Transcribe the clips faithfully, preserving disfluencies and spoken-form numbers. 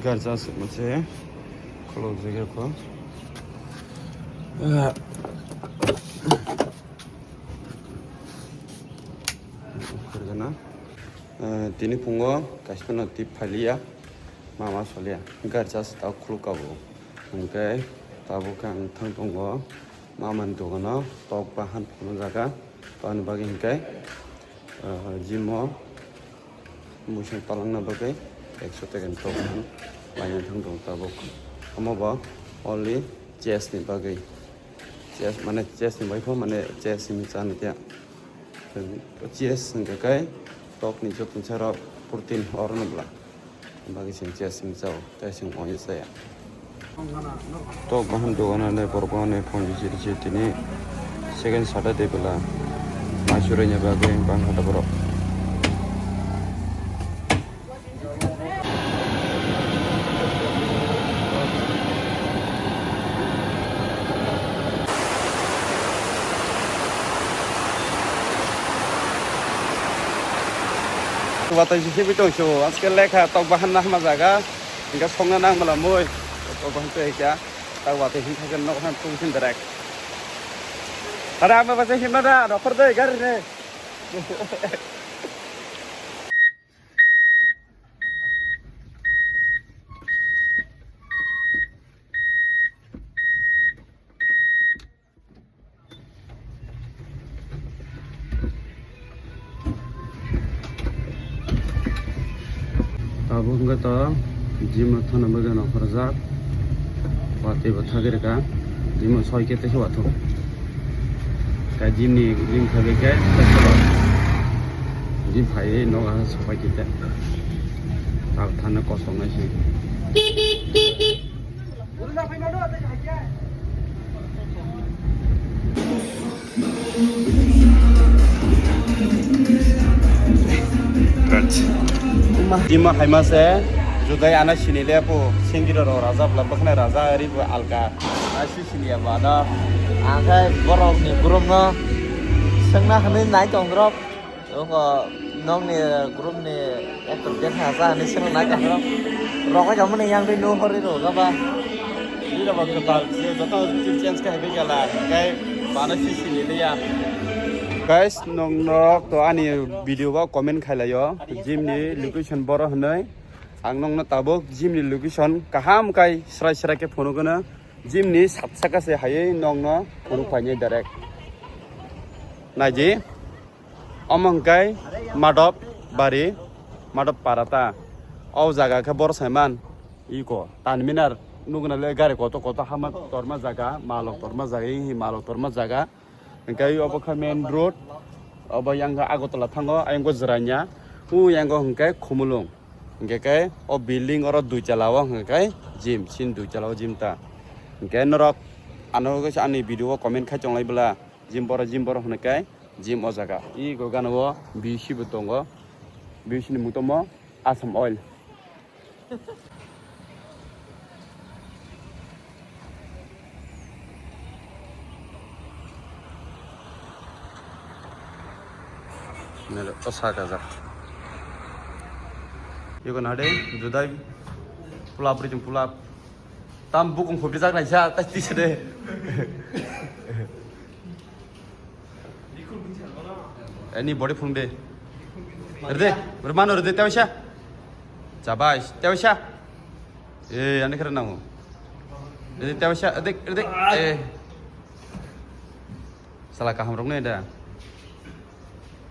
Garja aswk mochai khuluk jagao. Ah. Khurjana. Ah, tini phungo kaisa no tip phailiya. Mama soliya. Garja se ta khuluk kabo. Hwnkhe tabuk ang thang tongo. Mamani dogano tok bahan phunukjak. Tamoni bagwi hwnkhe, ah, gym o muisung palangna bagwi ekso taka ni tok bahan laina thang tongo tabuk. Omo bo only chest ni bagwi. Chest mane chest ni bai pho mane chest ni chana tiya. Chest hwnkhe kai tok ni joto ni sara protein oro no bwla. Bagwi chwng chaya chwng chao, tei chwng oya chaya. Tok bahan dogano le borok no phone risi risi tini second Saturday bwla mai suraina bagwi bang kha borok. Watwi se sibwi tong su, aske lekha tok bahan na hama jaga, hingke songna nang bwla mui, tok bahan twi kya, tak watwi hin thakhe nok han tung sin direct. Ada ama basa himna da, doktor doi gari ne. Tabuk wngkha to gym o thana bagwi nokharjak. Watwi bo thagwi rwkha. Gym o soi khe teisa watho. Khe gym ni gym thagwi khe gym phaiwi nogo sopai khe te. Tabuk thana kosong nai se. Tima haima se judai ana sini le po sengiro ro raja bla bakna raja ari bo alka. Asi sini ya bana. Angkai borok ni group no sengna hwnwi nai tong rok. Oko nokni group ni ekta den haja hinwi swngo nai tongkha. Rok ai tongmani yang twi nuhorwi rwkha ba. Bini rok kwtal se joto change khai bai gala. Kai bana si sini liya. Guys, nong norok to ani video o comment khai laio. Gym ni location boro hinwi. Ang nokno tabuk gym ni location kaham kai srai srai khe phunukgwno. Gym ni sat saka se haywi nokno phunuk phainai direct. Naidi. Omo hwnkhe Madop bari, Madop para ta. O jaga khe boro saiman iko Tanminar nukna le gari koto koto hama torma jaga, malok torma jaga, hi malok torma jaga. Hwnkhe obo khe main road, obo yang khe Agartala thango, ayang khe Jirania, u yang khe hwnkhe Khumulwng. Hwnkhe khe o building oro dui tala o hwnkhe khe gym, sin dui tala o gym ta. Hwnkhe norok ano khe ani video o comment khai tonglai bwla. Gym boro, gym boro hwnwi khe gym o jaga. I go gana o B C bo tongo. B C ni mung tongmo Assam Oil. Nelo, o saka jak. Yugo nade, judai pulap rijim pulap. Tam bukung khobri jak naisa, tai tisa de. Ani body phung de. Rede, rede mano rede tewisa. Chabai, tewisa. Eh, ani kara nango. Rede tewisa, rede, rede. Eh. Sala kaham rok ne da.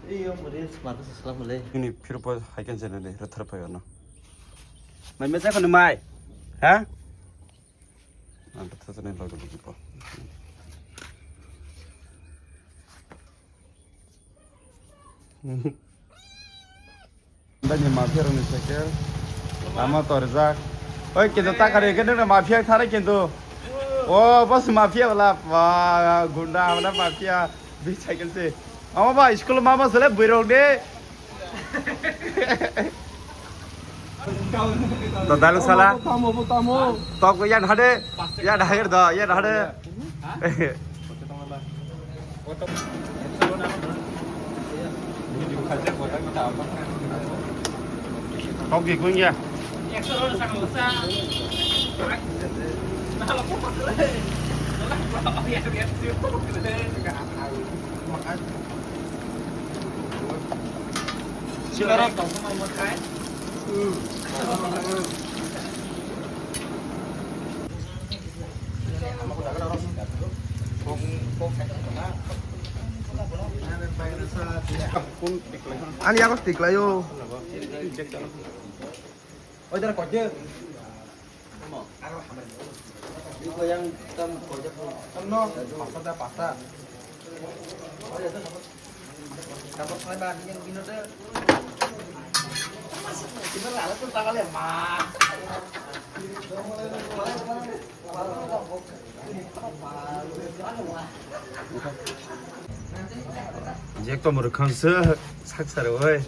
Iyo, mori smart se sala mole. Ini phirpo haikan jene de, rethar payo no. Mai mesa kono mai. Ha? Ang khe thajani logi logi bo. Dani mafia rokni cycle. Lama torjak. Oi, kintu takari khe nokno mafia thara kintu. O, bas mafia wala. Ba, gunda wala mafia. Bi cycle se. Ama ba school mama sele buirok de. To dalu sala. Tamo, tamo. Tok yan hade. Yan hade do, yan hade. Tok gi kun ya. Ani yago stick layo. Oi, dara koi de. Iko yang tam koi de. Tam no, pasta da pasta. Tapos koi ba yang gino de. Kita lalu tuh tanggal ya, Ma. Jek to murkhang se sak sar oi.